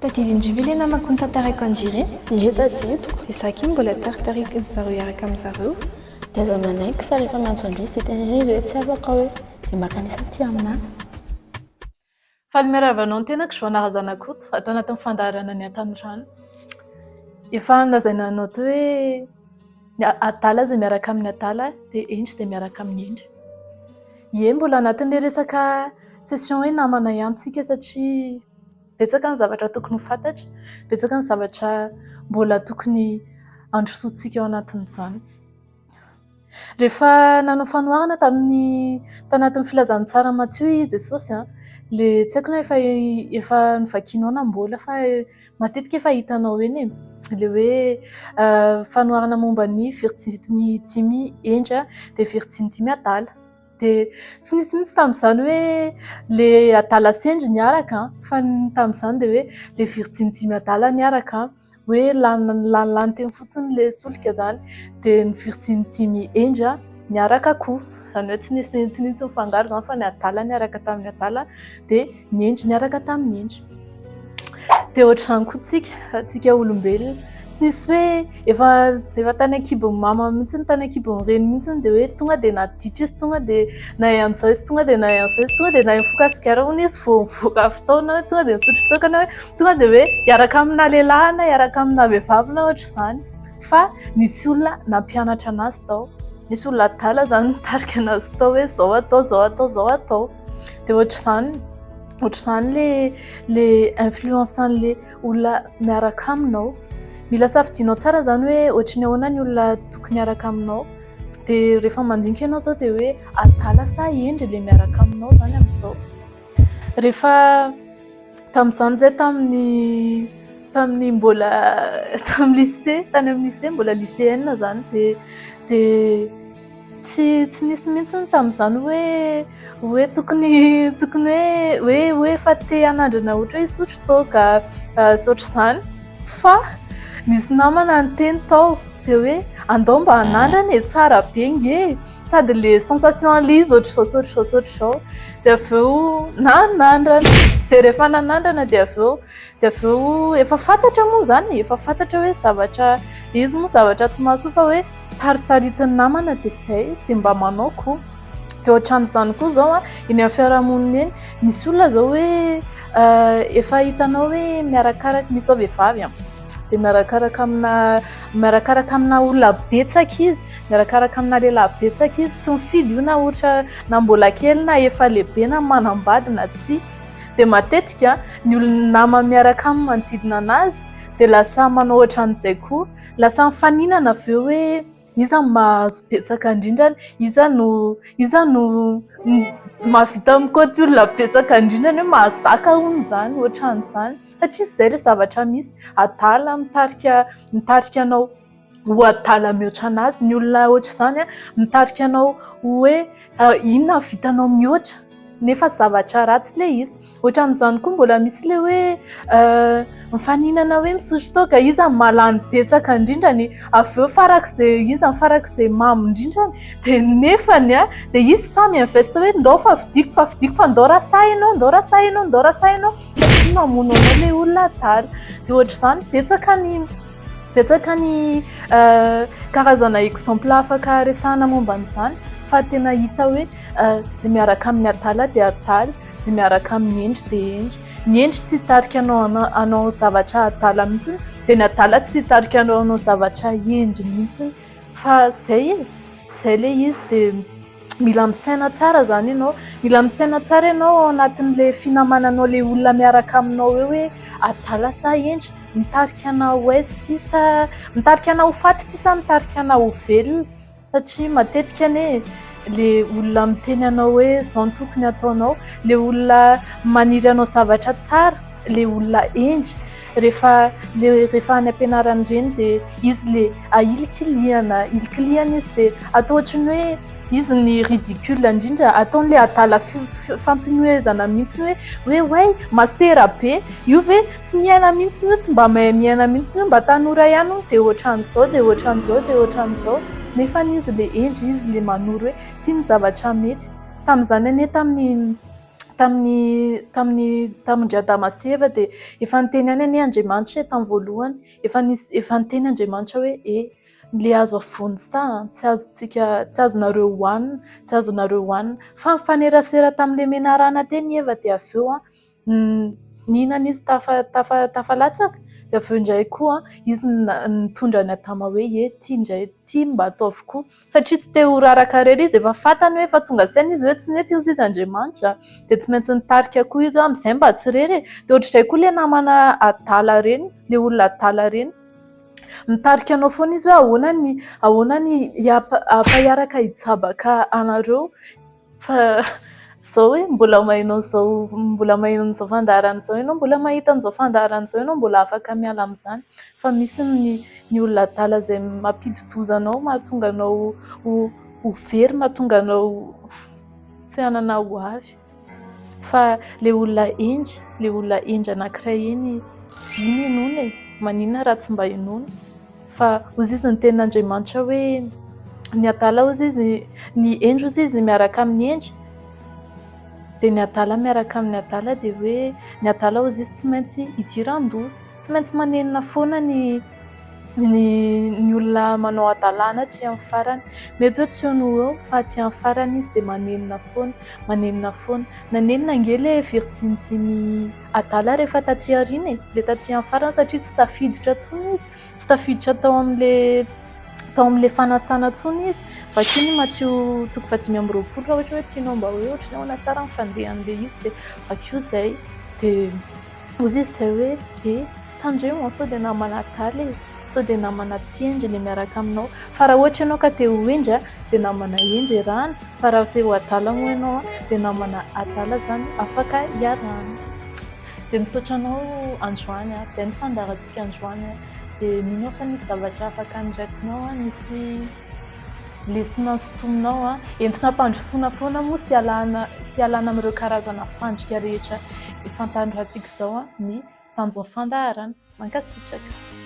Tadidin-dry ve ilay namako notantaraiko an-dry ireny? Ie tadidiko. Dia za akia mbola taritaritin'ny zareo hiaraka amin'ny zareo. Dia aza manaiky fa rehefa miantso an-dry izy dia teneno izy hoe tsy afaka hoe dia mankanesa aty aminà. Faly miarahaba anao ny tenako Joana Razanakoto ato anatin'ny fandaharana ny Antanorana. Efa nolazaina anao teo hoe ny adala izay miaraka amin'ny adala dia hendry dia miaraka amin'ny hendry. Ie mbola anatin'ilay resaka session hoe namana ihany tsika satria betsaka ny zavatra tokony ho fantatra, betsaka ny zavatra mbola tokony handrosoantsika ao anatin'izany. Rehefa nanao fanoharana tamin'ny tanatin'ny filazantsara Matio i Jesosy, ilay tsy haiko na efa efa novakianao na mbola fa matetika efa hitanao eny e, ilay hoe fanoharana momba ny virjiny dimy hendry dia virjiny dimy adala. Dia tsy nisy mihitsy tamin'izany hoe ilay adala sy hendry niaraka fa ny tamin'izany dia hoe ilay virjiny dimy adala niaraka. Hoe lany lany lany teny fotsiny ilay solika izany dia ny virjiny dimy hendry niaraka koa. Izany hoe tsy nisy tsy nisy nifangaro izany fa ny adala niaraka tamin'ny adala dia ny hendry niaraka tamin'ny hendry. Dia ohatr'izany koa tsika, tsika olombelona. Tsy nisy hoe efa efa tany an-kibon'ny mama mihitsy, tany an-kibon'ny reny mihitsy dia hoe tonga dia naditra izy, tonga dia nahay an'izao izy, tonga dia nahay an'izao izy, tonga dia nahay nifoka sigara hono izy vao nivoaka avy tao na hoe tonga dia nisotro toaka na hoe tonga dia hoe hiaraka amina lehilahy na hiaraka amina vehivavy na ohatr'izany. Fa nisy olona nampianatra an'azy tao. Nisy olona adala izany nitarika an'azy tao hoe izao atao, izao atao, izao atao. Dia ohatr'izany. Ohatr'izany le le influence an'le olona miaraka aminao. Mila safidianao tsara izany hoe ohatry ny ahoana ny olona tokony hiaraka aminao. Dia rehefa mandinika ianao izao dia hoe adala sa hendry ilay miaraka aminao izany amin'izao. Rehefa tamin'izany izahay tamin'ny tamin'ny mbola tamin'ny lycée, tany amin'ny lycée, mbola lycéenne izany dia dia Tsy tsy nisy mihitsy tamin'izany hoe hoe tokony tokony hoe hoe hoe efa te hanandrana ohatra hoe hisotro toaka sy ohatr'izany fa nisy namana niteny tao dia hoe andao mba hanandrana e, tsara be nge e, sady le sensation an'ilay izy ohatr'izao sy ohatr'izao sy ohatr'izao dia avy eo nanandrana, dia rehefa nanandrana dia avy eo dia avy eo efa fantatra moa izany e, efa fantatra hoe zavatra izy moa zavatra tsy mahasoa fa hoe taritaritin'ny namana dia izay dia mba manao koa. Dia ohatran'izany koa izao an, eny amin'ny fiarahamonina eny, misy olona izao hoe efa hitanao hoe miarakaraka, misy izao vehivavy an, dia miarakaraka amina miarakaraka amina olona betsaka izy, miarakaraka amina lehilahy betsaka izy, tsy mifidy io na ohatra na mbola kely na efa lehibe na manambady na tsia. Dia matetika ny olona namany miaraka aminy manodidina an'azy dia lasa manao ohatran'izay koa. Lasa mifaninana avy eo hoe iza no mahazo betsaka indrindra, iza no iza no mahavita mikaoty olona betsaka indrindra hoe mahazaka hono izany, ohatran'izany. Satria izay ilay zavatra misy, adala mitarika mitarika anao ho adala mihoatra an'azy. Ny olona ohatr'izany mitarika anao hoe inona no vitanao mihoatra. nefa zavatra ratsy ilay izy. Ohatran'izany koa mbola misy ilay hoe mifaninana hoe misotro toaka, iza no mahalany betsaka indrindra ny avy eo farak'izay iza no farak'izay mamo indrindra dia nefany an, dia izy samy mi-investe hoe ndao fa vidiako fa vidiako fa ndao raha sahy ianao, ndao raha sahy ianao, ndao raha sahy ianao satria mamono anao ilay olona adala. Dia ohatr'izany betsaka ny Betsaka ny karazana exemple afaka resahana momba an'izany fa tena hita hoe izay miaraka amin'ny adala dia adala, izay miaraka amin'ny hendry dia hendry. Ny hendry tsy hitarika anao hanao zavatra adala mihitsy dia ny adala tsy hitarika anao hanao zavatra hendry mihitsy fa izay e, izay ilay izy dia mila misaina tsara izany ianao, mila misaina tsara ianao ao anatin'ilay finamananao ilay olona miaraka aminao eo hoe adala sa hendry, mitarika anao ho aiza ity sa mitarika anao ho faty ity sa mitarika anao ho velona satria matetika anie ilay olona miteny anao hoe izao no tokony hataonao, ilay olona maniry hanao zavatra tsara, ilay olona hendry rehefa rehefa any am-pianarana ireny dia izy ilay ahilikilihana, hilikilihana izy dia atao ohatran'ny hoe izy ny ridicule indrindra, ataon'ilay adala fampinoezana mihitsy hoe hoe oay masera be, io ve tsy miaina mihitsy io, tsy mba mahay miaina mihitsy io, mba tanora ihany hono dia ohatran'izao dia ohatran'izao dia ohatran'izao, nefa izy ilay hendry, izy ilay manoro hoe ity ny zavatra mety. Tamin'izany anie tamin'ny. Tamin'ny tamin'ny tamin-dry Adama sy Eva dia efa niteny ihany anie Andriamanitra e tamin'ny voalohany. Efa nisy efa niteny Andriamanitra hoe e ilay hazo afovoan'ny saha tsy azontsika tsy azonareo hohanina, tsy azonareo hohanina. Fa nifanerasera tamin'ilay menarana teny i Eva dia avy eo nihinana izy tafa tafa tafalatsaka dia avy eo indray koa izy nitondra an'i Adama hoe ie ity indray ity mba ataovy koa satria tsy te ho raraka irery izy efa fantany hoe efa tonga saina izy hoe tsy nety hozy izy Andriamanitra dia tsy maintsy nitarika koa izy hoe amin'izay mba tsy irery e dia ohatr'izay koa ilay namana adala ireny ilay olona adala ireny mitarika anao foana izy hoe ahoana ny ahoana ny hampiaraka hijabaka anareo Fa izao hoe mbola maheno an'izao mbola maheno an'izao fandaharana izao ianao, mbola mahita an'izao fandaharana izao ianao, mbola afaka miala amin'izany. Fa misy ny ny olona adala izay mampidi-doza anao, mahatonga anao ho ho very, mahatonga anao tsy hanana ho avy. Fa ilay olona hendry, ilay olona hendry anankiray iny, iny henoina e! Maninona raha tsy mba henoina? Fa hozy izy ny tenin'Andriamanitra hoe ny adala hozy izy, ny hendry hozy izy miaraka amin'ny hendry, dia ny adala miaraka amin'ny adala dia hoe ny adala hozy izy tsy maintsy hidiran-doza, tsy maintsy manenina foana ny ny ny olona manao hadalana aty amin'ny farany. Mety hoe tsy eo no ho eo fa aty amin'ny farany izy dia manenina foana, manenina foana. Nanenina ange ilay virjiny dimy adala rehefa taty aoriana e, ilay taty amin'ny farany satria tsy tafiditra intsony izy, tsy tafiditra tao amin'ilay tao amin'ilay fanasana intsony izy. Vakio ny Matio toko faha-25 raha ohatra hoe tianao mba hoe ohatran'ny ahoana tsara ny fandehan'ilay izy dia vakio izay. Dia hoy izy izay hoe e, tandremo sao dia namana adala e, sao dia namana tsy hendry ilay miaraka aminao. Fa raha ohatra ianao ka te ho hendry dia namana hendry iarahana, fa raha te ho adala moa ianao dia namana adala izany afaka iarahana. Dia misaotra anao androany, izay ny fandaharantsika androany. Dia mino aho fa nisy zavatra afaka noraisinao, nisy lesona nosintominao. Entina hampandrosoana foana moa sy hialana sy hialana amin'ireo karazana fandrika rehetra efa notanorantsika izao ny tanjon'ny fandaharana. Mankasitraka.